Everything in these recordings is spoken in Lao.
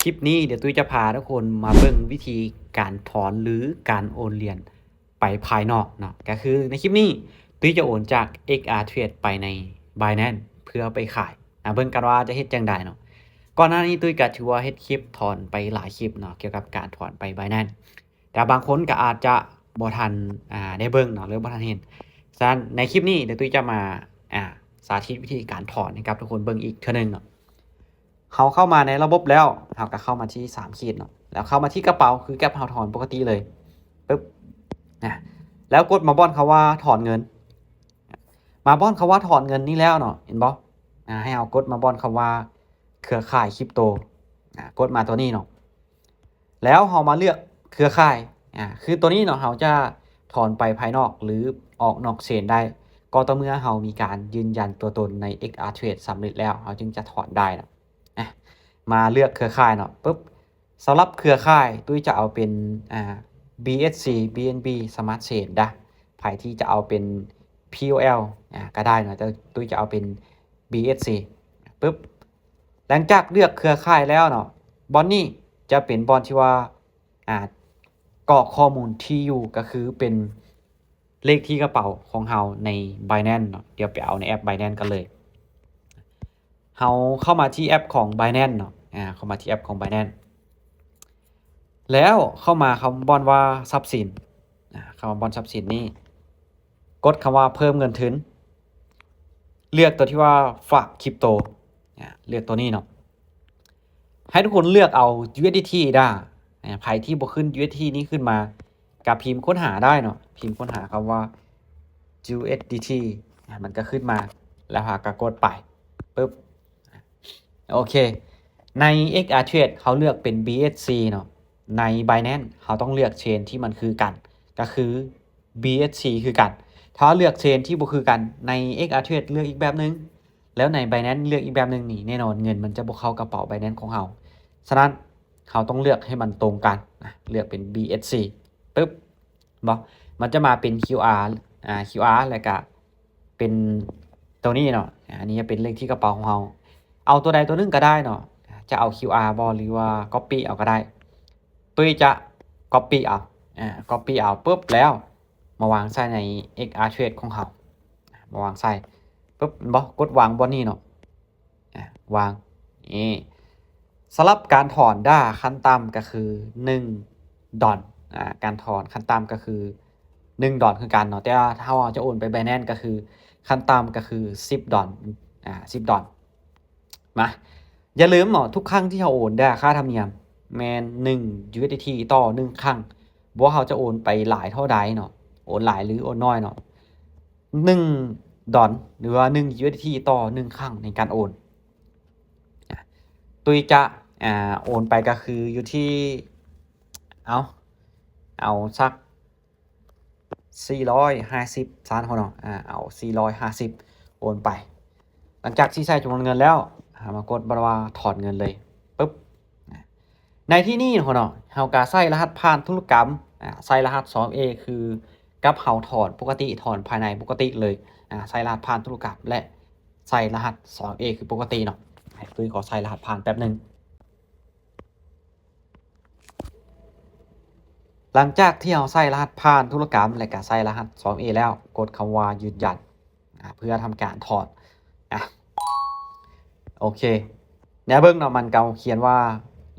ຄລິບນີ້ດຽວຕຸ້ຍຈະພາທຸກຄົນມາເບິ່ງວິທີການຖອນ ຫຼື ການໂອນຫຼຽນໄປພາຍນອກເນາະ. ກໍຄືໃນຄລິບນີ້ຕຸ້ຍຈະໂອນຈາກ ເອັກອາເທຣດ ໄປໃນ Binance ເພື່ອໄປຂາຍ. ມາເບິ່ງກັນວ່າຈະເຮັດຈັ່ງໃດເນາະ. ກ່ອນໜ້ານີ້ຕຸ້ຍກໍຖືວ່າເຮັດຄລິບຖອນໄປຫຼາຍຄລິບເນາະ ກ່ຽວກັບການຖອນໄປ Binance ແຕ່ບາງຄົນກໍອາດຈະບໍ່ທັນ ອ່າ ໄດ້ເບິ່ງເນາະ ຫຼືບໍ່ທັນເຫັນ. ສະນັ້ນໃນຄລິບນີ້ດຽວຕຸ້ຍຈະມາ ອ່າ ສາທິດວິທີການຖອນໃຫ້ກັບທຸກຄົນເບິ່ງອີກເທື່ອໜຶ່ງເນາະ. ເຮົາເຂົ້າມາໃນລະບົບແລ້ວ ເຮົາກໍເຂົ້າມາທີ່ສາມຂີດເນາະ ແລ້ວເຂົ້າມາທີ່ກະເປົາ ຄືແກັບເຮົາຖອນປົກກະຕິເລີຍ ປຶບ ນະ ແລ້ວກົດມາບ່ອນຄຳວ່າຖອນເງິນ. ມາບ່ອນຄຳວ່າຖອນເງິນນີ້ແລ້ວເນາະ ເຫັນບໍ່? ອ່າ ໃຫ້ເຮົາກົດມາບ່ອນຄຳວ່າເຄືອຂ່າຍຄຣິບໂຕ ອ່າ ກົດມາຕົວນີ້ເນາະ. ແລ້ວເຮົາມາເລືອກເຄືອຂ່າຍ ອ່າ ຄືຕົວນີ້ເນາະ ເຮົາຈະຖອນໄປພາຍນອກ ຫຼື ອອກນອກເຊນໄດ້ ກໍຕໍ່ເມື່ອເຮົາມີການຢືນຢັນຕົວຕົນໃນ ເອັກອາເທຣດ ສຳເລັດແລ້ວ ເຮົາຈຶ່ງຈະຖອນໄດ້ເນາະ. ອ່າ ມາເລືອກເຄືອຂ່າຍເນາະ ປຶບ ສຳລັບເຄືອຂ່າຍ ຕຸ້ຍຈະເອົາເປັນ ອ່າ ບີເອັດຊີ ບີເອັນບີ ສະມາດເຊນ ດາ ໃຜທີ່ຈະເອົາເປັນ ພີໂອແອລ ອ່າ ກໍໄດ້ເນາະ ແຕ່ຕຸ້ຍຈະເອົາເປັນ ບີເອັດຊີ ປຶບ ຫຼັງຈາກເລືອກເຄືອຂ່າຍແລ້ວເນາະ ບ່ອນນີ້ຈະເປັນບ່ອນທີ່ວ່າ ອ່າ ກອກຂໍ້ມູນທີ່ຢູ່ ກໍຄືເປັນເລກທີ່ກະເປົາຂອງເຮົາໃນ Binance ເນາະ. ດຽວໄປເອົາໃນແອັບ Binance ກັນເລີຍ. ເຮົາເຂົ້າມາທີ່ແອັບຂອງ Binance ເນາະ ອ່າ ເຂົ້າມາທີ່ແອັບຂອງ Binance ແລ້ວເຂົ້າມາຄຳບ່ອນວ່າຊັບສິນ ອ່າ ເຂົ້າມາບ່ອນຊັບສິນນີ້ ກົດຄຳວ່າເພີ່ມເງິນທຶນ ເລືອກຕົວທີ່ວ່າຝາກຄຣິບໂຕ ອ່າ ເລືອກຕົວນີ້ເນາະ. ໃຫ້ທຸກຄົນເລືອກເອົາ ຢູເອັສດີທີ ດາ ໃຜທີ່ບໍ່ຂຶ້ນ ຢູເອັສດີທີ ນີ້ຂຶ້ນມາ ກະພິມຄົ້ນຫາໄດ້ເນາະ ພິມຄົ້ນຫາຄຳວ່າ ຢູເອັສດີທີ ມັນກະຂຶ້ນມາ ແລ້ວເຮົາກະກົດໄປ ປຶບ ໂອເຄ ໃນ ເອັກອາເທຣດ ເຮົາເລືອກເປັນ ບີເອັດຊີ ເນາະ. ໃນ Binance ເຮົາຕ້ອງເລືອກເຊນທີ່ມັນຄືກັນ ກະຄື ບີເອັດຊີ ຄືກັນ. ຖ້າເລືອກເຊນທີ່ບໍ່ຄືກັນ ໃນ ເອັກອາເທຣດ ເລືອກອີກແບບໜຶ່ງ ແລ້ວໃນ Binance ເລືອກອີກແບບໜຶ່ງນີ້ ແນ່ນອນເງິນມັນຈະບໍ່ເຂົ້າກະເປົາ Binance ຂອງເຮົາ. ສະນັ້ນ ເຮົາຕ້ອງເລືອກໃຫ້ມັນຕົງກັນນະ ເລືອກເປັນ ບີເອັດຊີ ປຶບ ເຫັນບໍ່? ມັນຈະມາເປັນຄິວອາ ອ່າ ຄິວອາ ແລ້ວກະເປັນໂຕນີ້ເນາະ. ອັນນີ້ຈະເປັນເລກທີ່ກະເປົາຂອງເຮົາ. ເອົາຕົວໃດຕົວໜຶ່ງກະໄດ້ເນາະ ຈະເອົາຄິວອາບໍ່ ຫຼືວ່າກັອບປີ້ເອົາກະໄດ້. ຕຸ້ຍຈະກັອບປີ້ເອົາ ອ່າ ກັອບປີ້ເອົາ ປຶບ ແລ້ວມາວາງໃສ່ໃນ ເອັກອາເທຣດ ຂອງເຮົາ ມາວາງໃສ່ ປຶບ ເຫັນບໍ່? ກົດວາງບ່ອນນີ້ເນາະ ອ່າ ວາງ. ນີ້ ສຳລັບການຖອນດາ ຂັ້ນຕ່ຳກະຄືໜຶ່ງດອນ ອ່າ ການຖອນຂັ້ນຕ່ຳກະຄືໜຶ່ງດອນຄືກັນເນາະ ແຕ່ວ່າຖ້າເຮົາຈະໂອນໄປ Binance ກະຄືຂັ້ນຕ່ຳກະຄືສິບດອນ ອ່າ ສິບດອນ. ມາ ຢ່າລືມເນາະ ທຸກຄັ້ງທີ່ເຮົາໂອນດາ ຄ່າທຳນຽມແມ່ນໜຶ່ງ ຢູເອັສດີທີ ຕໍ່ໜຶ່ງຄັ້ງ ບໍ່ວ່າເຮົາຈະໂອນໄປຫຼາຍເທົ່າໃດເນາະ ໂອນຫຼາຍ ຫຼື ໂອນໜ້ອຍເນາະ ໜຶ່ງດອນ ຫຼືວ່າໜຶ່ງ ຢູເອັສດີທີ ຕໍ່ໜຶ່ງຄັ້ງໃນການໂອນ. ຕຸ້ຍຈະ ອ່າ ໂອນໄປກະຄືຢູ່ທີ່ ເອົາ ເອົາສັກ ສີ່ຮ້ອຍຫ້າສິບ ຊັ້ນເນາະ ອ່າ ເອົາສີ່ຮ້ອຍຫ້າສິບ ໂອນໄປ. ຫຼັງຈາກທີ່ໃສ່ຈຳນວນເງິນແລ້ວ ເຮົາມາກົດບ່ອນວ່າຖອນເງິນເລີຍ ປຶບ. ໃນທີ່ນີ້ເນາະ ເຮົາກະໃສ່ລະຫັດຜ່ານທຸລະກຳ ອ່າ ໃສ່ລະຫັດສອງເອ ຄືກັບເຮົາຖອນປົກກະຕິ ຖອນພາຍໃນປົກກະຕິເລີຍ ອ່າ ໃສ່ລະຫັດຜ່ານທຸລະກຳ ແລະ ໃສ່ລະຫັດສອງເອ ຄືປົກກະຕິເນາະ. ໃຫ້ຕຸ້ຍຂໍໃສ່ລະຫັດຜ່ານແປັບໜຶ່ງ. ຫຼັງຈາກທີ່ເຮົາໃສ່ລະຫັດຜ່ານທຸລະກຳ ແລະກະໃສ່ລະຫັດສອງເອແລ້ວ ກົດຄຳວ່າຢືນຢັນ ອ່າ ເພື່ອທຳການຖອນ. ອ່າ ໂອເຄ ແນວເບິ່ງເນາະ ມັນກະຂຽນວ່າ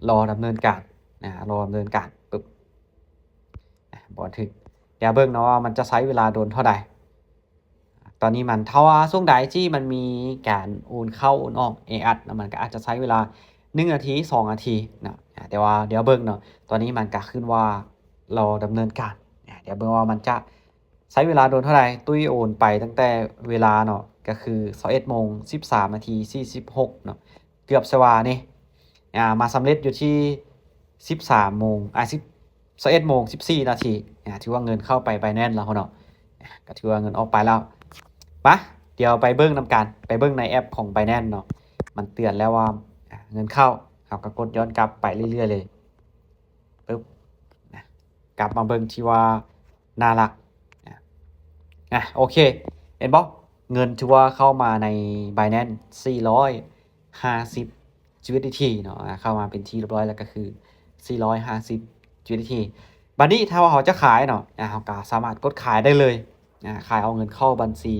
ລໍດຳເນີນການ ອ່າ ລໍດຳເນີນການ ປຶບ ອ່າ ບໍ່ຖືກ. ແນວເບິ່ງເນາະວ່າມັນຈະໃຊ້ເວລາດົນເທົ່າໃດ. ຕອນນີ້ມັນ ຖ້າວ່າຊ່ວງໃດທີ່ມັນມີການໂອນເຂົ້າໂອນອອກແອອັດນະ ມັນກະອາດຈະໃຊ້ເວລາໜຶ່ງນາທີ ສອງນາທີນະ ອ່າ ແຕ່ວ່າດຽວເບິ່ງເນາະ ຕອນນີ້ມັນກະຂຶ້ນວ່າລໍດຳເນີນການ ອ່າ ດຽວເບິ່ງວ່າມັນຈະໃຊ້ເວລາດົນເທົ່າໃດ. ຕຸ້ຍໂອນໄປຕັ້ງແຕ່ເວລາເນາະ ກະຄືຊາວເອັດໂມງສິບສາມນາທີສີ່ສິບຫົກເນາະ ເກືອບຊິວ່ານີ້ ອ່າ ມາສຳເລັດຢູ່ທີ່ສິບສາມໂມງ ອ່າ ສິບ ຊາວເອັດໂມງສິບສີ່ນາທີ ອ່າ ຖືວ່າເງິນເຂົ້າໄປ Binance ແລ້ວເນາະ ອ່າ ກະຖືວ່າເງິນອອກໄປແລ້ວ. ມາ ດຽວໄປເບິ່ງນຳກັນ ໄປເບິ່ງໃນແອັບຂອງ Binance ເນາະ ມັນເຕືອນແລ້ວວ່າ ອ່າ ເງິນເຂົ້າ. ເຮົາກະກົດຍ້ອນກັບໄປເລື້ອຍໆເລີຍ ປຶບ ນະ ກັບມາເບິ່ງທີ່ວ່າໜ້າຫຼັກ ອ່າ ໂອເຄ ເຫັນບໍ່? ເງິນຖືວ່າເຂົ້າມາໃນ Binance ສີ່ຮ້ອຍຫ້າສິບ USDT ເນາະ ອາ ເຂົ້າມາເປັນທີ່ຮຽບຮ້ອຍແລ້ວ ກໍຄືສີ່ຮ້ອຍຫ້າສິບ USDT. ບັດນີ້ຖ້າວ່າເຮົາຈະຂາຍເນາະ ອາ ເຮົາກໍສາມາດກົດຂາຍໄດ້ເລີຍ ອາ ຂາຍເອົາເງິນເຂົ້າບັນຊີ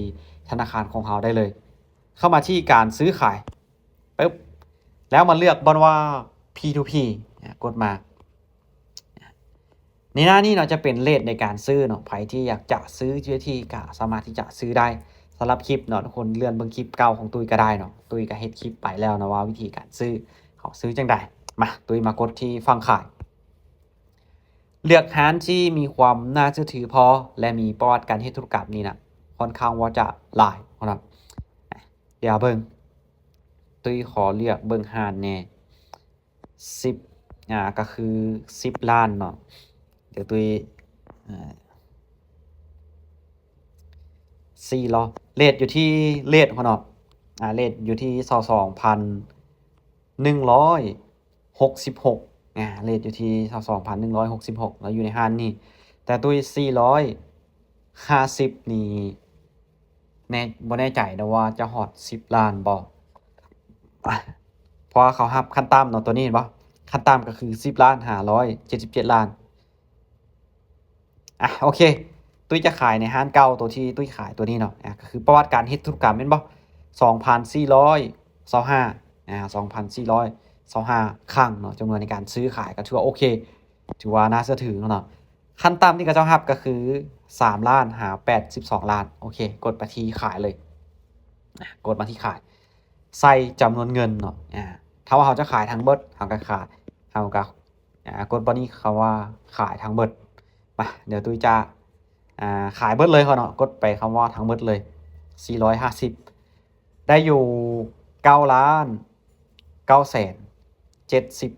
ທະນາຄານຂອງເຮົາໄດ້ເລີຍ. ເຂົ້າມາທີ່ການຊື້ຂາຍປຶບ ແລ້ວມາເລືອກບ່ອນວ່າ P two P ອາ ກົດມາ. ໃນໜ້ານີ້ເນາະ ຈະເປັນເຣດໃນການຊື້ເນາະ ໃຜທີ່ຢາກຈະຊື້ USDT ກໍສາມາດທີ່ຈະຊື້ໄດ້. ສຳລັບຄລິບເນາະ ທຸກຄົນເລື່ອນເບິ່ງຄລິບເກົ່າຂອງຕຸ້ຍກໍໄດ້ເນາະ ຕຸ້ຍກໍເຮັດຄລິບໄປແລ້ວເນາະ ວ່າວິທີການຊື້ ເຮົາຊື້ຈັ່ງໃດ. ມາ ຕຸ້ຍມາກົດທີ່ຝັ່ງຂາຍ ເລືອກຮ້ານທີ່ມີຄວາມໜ້າເຊື່ອຖືພໍ ແລະ ມີປະຫວັດການເຮັດທຸລະກຳນີ້ນະ ຄ່ອນຂ້າງວ່າຈະຫຼາຍເນາະ. ດຽວເບິ່ງ ຕຸ້ຍຂໍເລືອກເບິ່ງຮ້ານແດ່ ສິບ ອາ ກໍຄືສິບລ້ານເນາະ. ດຽວຕຸ້ຍ ອາ ສີ່ລ້ອນ ເຣດຢູ່ທີ່ ເຣດເນາະ ອາ ເຣດຢູ່ທີ່ຊາວສອງພັນໜຶ່ງຮ້ອຍຫົກສິບຫົກ ອາ ເຣດຢູ່ທີ່ຊາວສອງພັນໜຶ່ງຮ້ອຍຫົກສິບຫົກ ແລ້ວຢູ່ໃນຮ້ານນີ້ ແຕ່ຕຸ້ຍສີ່ຮ້ອຍຫ້າສິບນີ້ ແນ່ ບໍ່ແນ່ໃຈເນາະວ່າຈະຮອດສິບລ້ານບໍ່ ອາ ເພາະວ່າເຂົາຮັບຂັ້ນຕ່ຳເນາະ ຕົວນີ້ເຫັນບໍ່ ຂັ້ນຕ່ຳກໍຄືສິບລ້ານຫ້າຮ້ອຍເຈັດສິບເຈັດລ້ານ. ອາ ໂອເຄ ຕຸ້ຍຈະຂາຍໃນຮ້ານເກົ່າ ຕົວທີ່ຕຸ້ຍຂາຍຕົວນີ້ເນາະ ອາ ກໍຄືປະຫວັດການເຮັດທຸລະກຳແມ່ນບໍ່ ສອງພັນສີ່ຮ້ອຍຊາວຫ້າ ອາ ສອງພັນສີ່ຮ້ອຍຊາວຫ້າຄັ້ງເນາະ. ຈຳນວນໃນການຊື້ຂາຍກໍຖືວ່າໂອເຄ ຖືວ່າໜ້າເຊື່ອຖືເນາະ. ຂັ້ນຕ່ຳທີ່ເຂົາເຈົ້າຮັບກໍຄືສາມລ້ານຫາແປດສິບສອງລ້ານ. ໂອເຄ ກົດໄປທີ່ຂາຍເລີຍ ອາ ກົດມາທີ່ຂາຍ ໃສ່ຈຳນວນເງິນເນາະ ອາ ຖ້າວ່າເຮົາຈະຂາຍທັງເບິດ ເຮົາກໍຂາຍ ເຮົາກໍ ອາ ກົດບ່ອນນີ້ ຄຳວ່າຂາຍທັງເບິດ. ມາ ດຽວຕຸ້ຍຈະ ອາ ຂາຍເບິດເລີຍເນາະ ກົດໄປຄຳວ່າທັງເບິດເລີຍ ສີ່ຮ້ອຍຫ້າສິບ ໄດ້ຢູ່ເກົ້າລ້ານເກົ້າແສນເຈັດສິບ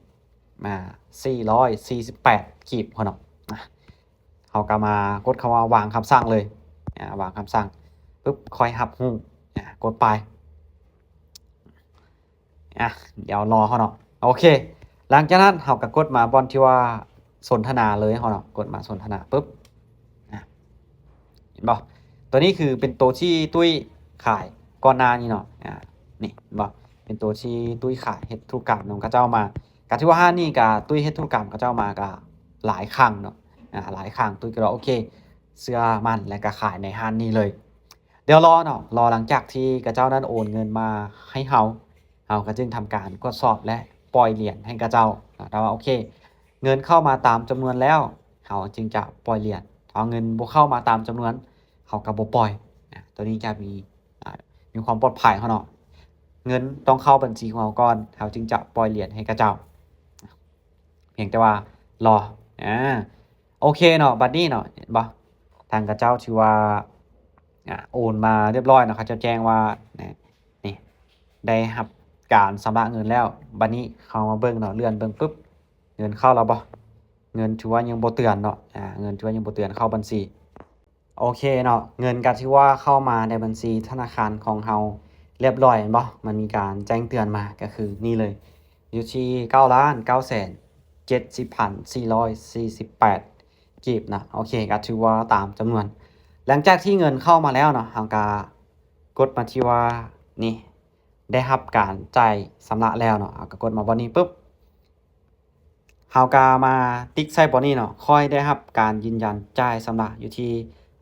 ອາ ສີ່ຮ້ອຍສີ່ສິບແປດກີບເນາະ. ອາ ເຮົາກໍມາກົດຄຳວ່າວາງຄຳສັ່ງເລີຍ ອາ ວາງຄຳສັ່ງປຶບ ຄ່ອຍຮັບຮູ້ ອາ ກົດໄປ. ອາ ດຽວລໍເນາະ. ໂອເຄ ຫຼັງຈາກນັ້ນເຮົາກໍກົດມາບ່ອນທີ່ວ່າສົນທະນາເລີຍເນາະ ກົດມາສົນທະນາປຶບ ອາ ເຫັນບໍ່ ຕົວນີ້ຄືເປັນຕົວທີ່ຕຸ້ຍຂາຍກ່ອນໜ້ານີ້ເນາະ ອາ ນີ້ເຫັນບໍ່ ເປັນຕົວທີ່ຕຸ້ຍຂາຍເຮັດທຸລະກຳນຳເຂົາເຈົ້າມາ ກໍຖືວ່າຮ້ານນີ້ກໍຕຸ້ຍເຮັດທຸລະກຳເຂົາເຈົ້າມາກໍຫຼາຍຄັ້ງເນາະ ອາ ຫຼາຍຄັ້ງ ຕຸ້ຍກໍເລີຍໂອເຄ ເຊື່ອໝັ້ນ ແລະ ກໍຂາຍໃນຮ້ານນີ້ເລີຍ. ດຽວລໍເນາະ ລໍຫຼັງຈາກທີ່ເຂົາເຈົ້ານັ້ນໂອນເງິນມາໃຫ້ເຮົາ ເຮົາກໍຈຶ່ງທຳການກວດສອບ ແລະ ປ່ອຍຫຼຽນໃຫ້ເຂົາເຈົ້າເນາະ. ຖ້າວ່າໂອເຄ ເງິນເຂົ້າມາຕາມຈຳນວນແລ້ວ ເຮົາຈຶ່ງຈະປ່ອຍຫຼຽນ ຖ້າເງິນບໍ່ເຂົ້າມາຕາມຈຳນວນ ເຮົາກໍບໍ່ປ່ອຍນະ. ຕົວນີ້ຈະມີ ອາ ມີຄວາມປອດໄພເນາະ ເງິນຕ້ອງເຂົ້າບັນຊີຂອງເຮົາກ່ອນ ເຮົາຈຶ່ງຈະປ່ອຍຫຼຽນໃຫ້ເຂົາເຈົ້າ ພຽງແຕ່ວ່າລໍ ອາ ໂອເຄເນາະ ບັດນີ້ເນາະ ເຫັນບໍ່ ທາງເຂົາເຈົ້າຖືວ່າ ອາ ໂອນມາຮຽບຮ້ອຍເນາະ ເຂົາເຈົ້າແຈ້ງວ່າ ນີ້ ໄດ້ຮັບການຊຳລະເງິນແລ້ວ. ບັດນີ້ເຮົາມາເບິ່ງເນາະ ເລື່ອນເບິ່ງປຶບ ເງິນເຂົ້າແລ້ວບໍ່ ເງິນຖືວ່າຍັງບໍ່ເຕືອນເນາະ ອາ ເງິນຖືວ່າຍັງບໍ່ເຕືອນເຂົ້າບັນຊີ. ໂອເຄເນາະ ເງິນກໍຖືວ່າເຂົ້າມາໃນບັນຊີທະນາຄານຂອງເຮົາຮຽບຮ້ອຍແມ່ນບໍ່ ມັນມີການແຈ້ງເຕືອນມາ ກໍຄືນີ້ເລີຍ ຢູ່ທີ່ເກົ້າລ້ານເກົ້າແສນເຈັດສິບພັນສີ່ຮ້ອຍສີ່ສິບແປດກີບນະ. ໂອເຄ ກໍຖືວ່າຕາມຈຳນວນ. ຫຼັງຈາກທີ່ເງິນເຂົ້າມາແລ້ວເນາະ ເຮົາກໍກົດມາທີ່ວ່າ ນີ້ ໄດ້ຮັບການຈ່າຍຊຳລະແລ້ວເນາະ ເຮົາກໍກົດມາບ່ອນນີ້ປຶບ ເຮົາກໍມາຕິກໃສ່ບ່ອນນີ້ເນາະ ຂ້ອຍໄດ້ຮັບການຢືນຢັນຈ່າຍຊຳລະຢູ່ທີ່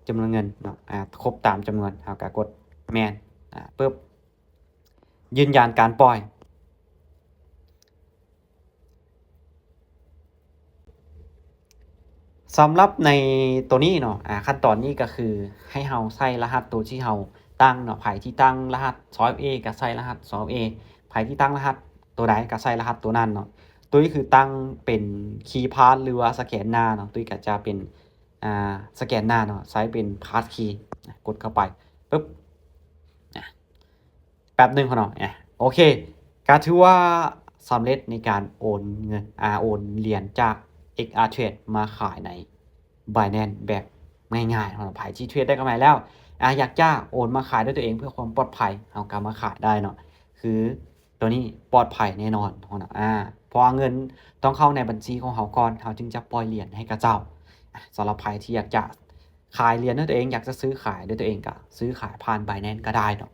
ຈຳນວນເງິນເນາະ ອາ ຄົບຕາມຈຳນວນ ເຮົາກໍກົດແມ່ນ ອາ ປຶບ ຢືນຢັນການປ່ອຍ. ສຳລັບໃນໂຕນີ້ເນາະ ອາ ຂັ້ນຕອນນີ້ກໍຄືໃຫ້ເຮົາໃສ່ລະຫັດໂຕທີ່ເຮົາຕັ້ງເນາະ ໃຜທີ່ຕັ້ງລະຫັດ ສອງເອັຟເອ ກໍໃສ່ລະຫັດ ສອງເອັຟເອ ໃຜທີ່ຕັ້ງລະຫັດໂຕໃດກໍໃສ່ລະຫັດໂຕນັ້ນເນາະ. ໂຕນີ້ຄືຕັ້ງເປັນຄີພາສ ຫຼືວ່າສະແກນໜ້າເນາະ ໂຕນີ້ກໍຈະເປັນ ອາ ສະແກນໜ້າເນາະ ໃຊ້ເປັນພາສຄີ ກົດເຂົ້າໄປປຶບ ອາ ແປັບໜຶ່ງເນາະ ອາ ໂອເຄ ກໍຖືວ່າສຳເລັດໃນການໂອນເງິນ ອາ ໂອນຫຼຽນຈາກ ເອັກອາເທຣດ ມາຂາຍໃນ Binance ແບບງ່າຍໆເນາະ. ໃຜທີ່ເທຣດໄດ້ກຳໄລແລ້ວ ອາ ຢາກຈະໂອນມາຂາຍດ້ວຍຕົວເອງເພື່ອຄວາມປອດໄພ ເຮົາກໍມາຂາຍໄດ້ເນາະ ຄື ຕົວນີ້ປອດໄພແນ່ນອນເນາະ ອາ ເພາະວ່າເງິນຕ້ອງເຂົ້າໃນບັນຊີຂອງເຮົາກ່ອນ ເຮົາຈຶ່ງຈະປ່ອຍຫຼຽນໃຫ້ເຂົາເຈົ້າ. ອາ ສຳລັບໃຜທີ່ຢາກຈະຂາຍຫຼຽນດ້ວຍຕົວເອງ ຢາກຈະຊື້ຂາຍດ້ວຍຕົວເອງ ກໍຊື້ຂາຍຜ່ານ Binance ກໍໄດ້ເນາະ.